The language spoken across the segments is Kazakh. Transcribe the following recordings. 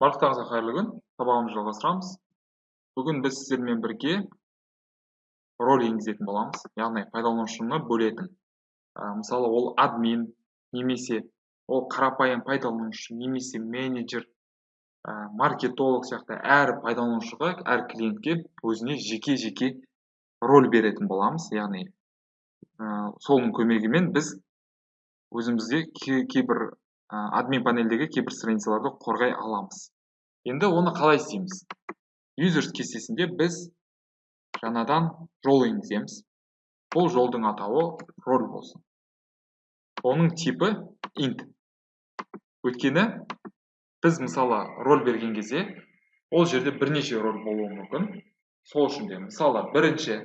Барлықтарыңызға қайырлы күн. Сабағымызды жалғастырамыз. Бүгін біз сіздермен бірге роль енгізетін боламыз, яғни пайдаланушыны бөлетін. Мысалы, ол админ, немесе ол қарапайым пайдаланушы, немесе менеджер, маркетолог сияқты әр пайдаланушыға, әр клиентке өзіне жеке-жеке роль беретін боламыз. Яғни, соның көмегімен біз өзімізге кейбір админ панельдегі кейбір страницаларды қорғай аламыз. Енді оны қалай істейміз? Users кестесінде біз жаңадан жол енгіземіз. Бұл жолдың атауы роль болсын. Оның типі int. Өйткені біз мысалы роль берген кезде ол жерде бірнеше роль болуы мүмкін. Сол үшін де мысалы бірінші,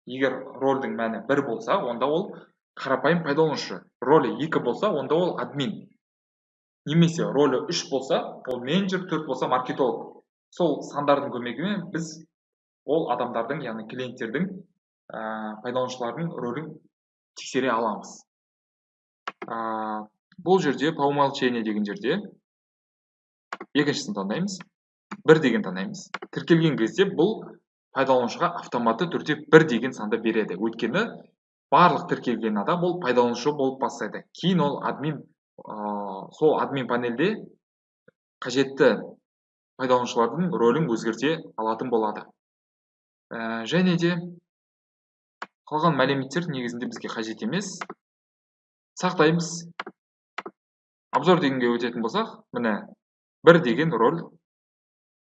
егер рольдің мәні 1 болса, онда ол қарапайым пайдаланушы. Ролі 2 болса, онда ол админ. Немесе ролі 3 болса, ол менеджер, 4 болса маркетолог. Сол сандардың көмегімен біз ол адамдардың, яғни клиенттердің, пайдаланушылардың рөлін тексере аламыз. Бұл жерде по умолчанию деген жерде екіншісін таңдаймыз, 1 деген таңдаймыз. Тіркелген кезде бұл пайдаланушыға автоматты түрде 1 деген санды береді. Өйткені барлық тіркелген адам ол пайдаланушы болып бастайды. Кейін ол админ, сол админ панельде қажетті пайдаланушылардың рөлін өзгерте алатын болады. Және де қалған мәліметтер негізінде бізге қажет емес. Сақтаймыз. Обзор дегенге өтетін болсақ, міне 1 деген роль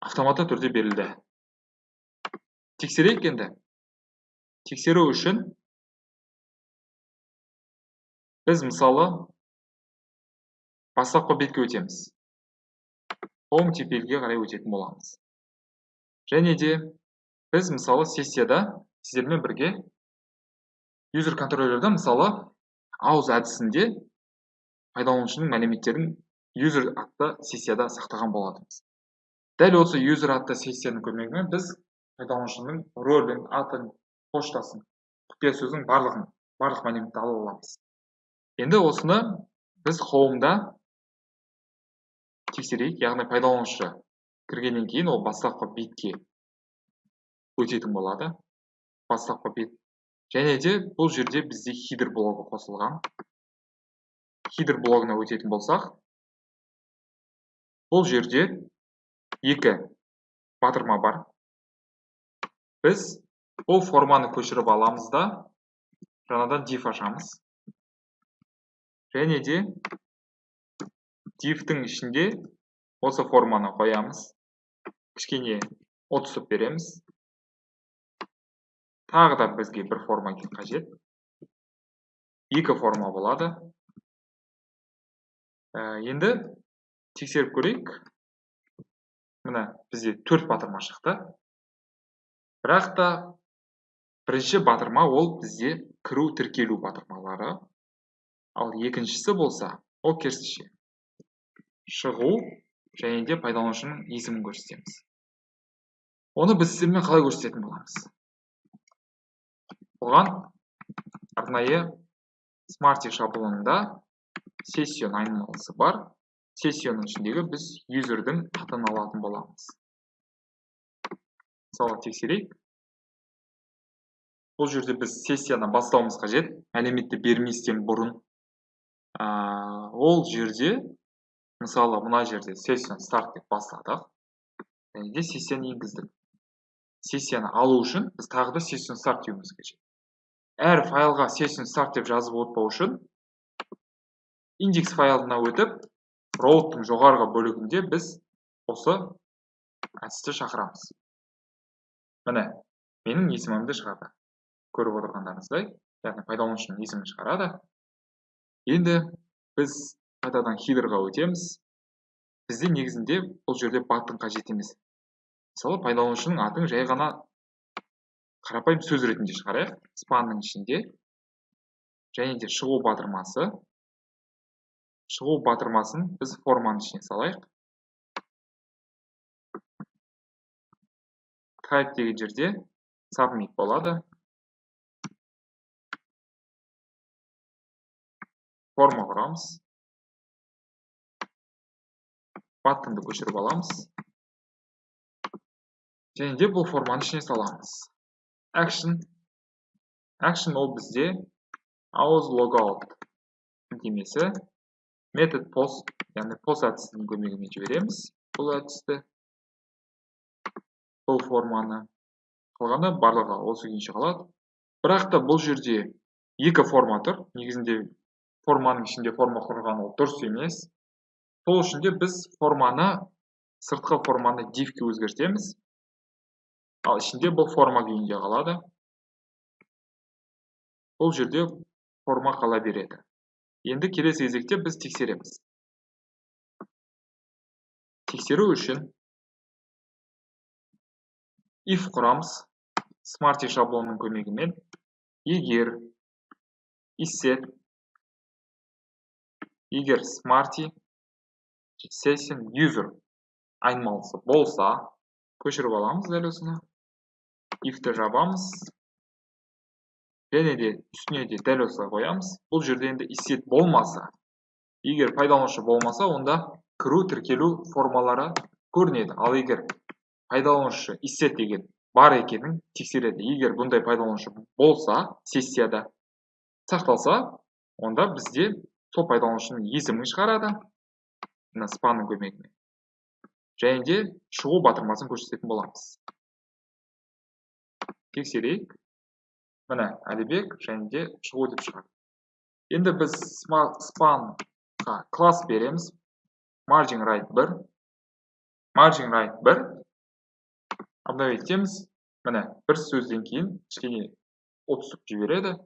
автоматты түрде берілді. Тексерейік енді. Тексеру үшін біз мысалы бастапқы бетке өтеміз. Home TPL-ге қарай өтетін боламыз. Және де біз мысалы сессияда сіздермен бірге user контроллерде мысалы ауыз әдісінде пайдаланушының мәліметтерін user атты сессияда сақтаған болатынбыз. Дәл осы user атты сессияның көмегімен біз пайдаланушының рөлін, атын, поштасын, құпия сөзін барлығын, барлық мәліметті ала аламыз. Енді осыны біз Home-да тексерейік, яғни пайдаланушы кіргеннен кейін ол бастапқы бетке өтетін болады. Бастапқы бет. Және де бұл жерде бізде header блогы қосылған. Header блогына өтетін болсақ, бұл жерде 2 батырма бар. Біз бұл форманы көшіріп аламыз да, жаңадан div ашамыз. Және де div-тің ішінде осы форманы қоямыз. Кішкене отступ береміз. Тағы да бізге бір форма қажет. 2 форма болады. Енді тексеріп көрейік. Міне бізде 4 батырма шықты. Бірақ та бірінші батырма ол бізде кіру тіркелу батырмалары. Ал екіншісі болса, ол керісінше. Шығу және де пайдаланушының есімін көрсетеміз. Оны біз сіздермен қалай көрсететін боламыз? Оған арнайы Smarty шаблонында сессияның айнымалысы бар. Сессияның ішіндегі біз юзердің атын алатын боламыз. Мысалы, тексерейік. Бұл жерде біз сессияны бастауымыз қажет, мәліметті берместен бұрын. Ол жерде, мысалы, мына жерде сессияны старт деп бастадық. Және де сессияны енгіздік. Сессияны алу үшін біз тағы да сессияны старт деуіміз қажет. Әр файлға session start деп жазып отпау үшін индекс файлына өтіп, роуттың жоғарғы бөлігінде біз осы әдісті шақырамыз. Міне, менің есімімді шығарды. Көріп отырғандарыңыздай, яғни пайдаланушының есімін шығарады. Енді біз қайтадан header-ға өтеміз. Бізде негізінде бұл жерде button қажет емес. Мысалы, пайдаланушының атын жай ғана қарапайым сөз ретінде шығарайық. Span-ның ішінде және де шығу батырмасы. Шығу батырмасын біз форманың ішіне салайық. Type деген жерде submit болады. Форма құрамыз. Button'ды көшіріп аламыз. Және де бұл форманың ішіне саламыз. Action. Action ол бізде auth logout сілтемесі. Метод post, яғни post әдісінің көмегімен жібереміз бұл әдісті, бұл форманы. Қалғаны барлығы осы күйінше қалады. Бірақ та бұл жерде екі форма тұр. Негізінде форманың ішінде форма құрған ол дұрыс емес. Сол үшін де біз форманы, сыртқы форманы div-ке өзгертеміз. Ал ішінде бұл форма күйінде қалады. Бұл жерде форма қала береді. Енді келесі кезекте біз тексереміз. Тексеру үшін if құрамыз. Smarty шаблонының көмегімен егер isset, егер Smarty session user айнымалысы болса, көшіріп аламыз дәл осыны. If-ті жабамыз. Және де үстіне де дәл осылай қоямыз. Бұл жерде енді isset болмаса, егер пайдаланушы болмаса, онда кіру, тіркелу формалары көрінеді. Ал егер пайдаланушы isset деген бар екенін тексереді. Егер бұндай пайдаланушы болса, сессияда сақталса, онда бізде сол пайдаланушының есімін шығарады, мына span-ның көмегімен. Және де шығу батырмасын көрсететін боламыз. Тексерейік. Міне Әлібек және де шығу деп шығады. Енді біз span-ға класс береміз. Margin right 1. Margin right 1. Обновить етеміз. Міне бір сөзден кейін кішкене отступ жібереді.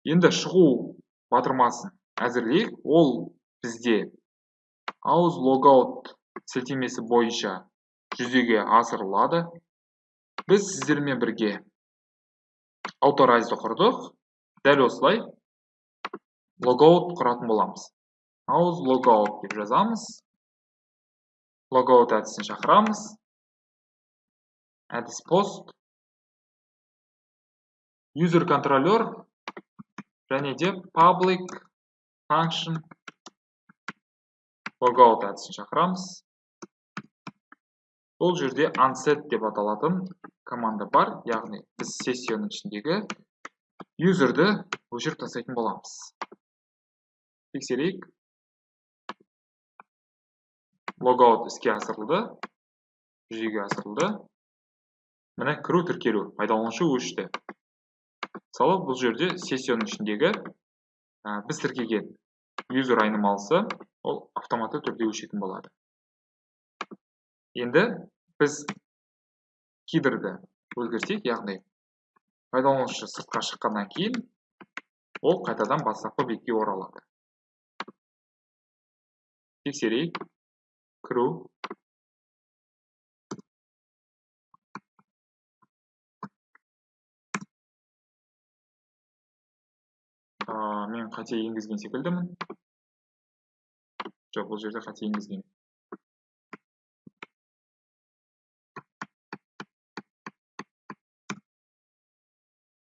Енді шығу батырмасын әзірлейік. Ол бізде auth logout сілтемесі бойынша жүзеге асырылады. Біз сіздермен бірге authorize-ды құрдық. Дәл осылай logout құратын боламыз. Auth logout деп жазамыз. Logout әдісін шақырамыз. Әдіс post. User controller және де public function logout әдісін шақырамыз. Бұл жерде unset деп аталатын команда бар, яғни біз сессияның ішіндегі юзерді өшіріп тастайтын боламыз. Тексерейік. Logout іске асырылды, жүзеге асырылды. Міне кіру, тіркелу, пайдаланушы өшті. Мысалы, бұл жерде сессияның ішіндегі біз тіркеген юзер айнымалысы ол автоматты түрде өшетін болады. Енді біз хидерді өзгертейік, яғни пайдаланушы сыртқа шыққаннан кейін ол қайтадан бастапқы бетке оралады. Тексерейік. Кіру. Мен қате енгізген секілдімін. Жоқ, бұл жерде қате енгізген.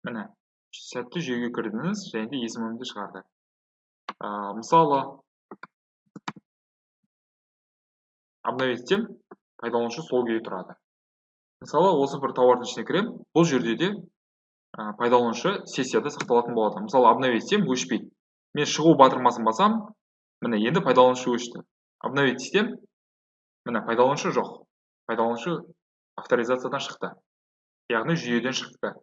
Міне, сәтті жүйеге кірдіңіз және де есімімді шығарды. Мысалы, обновить етсем, пайдаланушы сол күйі тұрады. Мысалы, осы бір тауардың ішіне кірем, бұл жерде де пайдаланушы сессияда сақталатын болады. Мысалы, обновить етсем, өшпейді. Мен шығу батырмасын басам, міне енді пайдаланушы өшті. Обновить етсем, міне пайдаланушы жоқ. Пайдаланушы авторизациядан шықты. Яғни жүйеден шықты.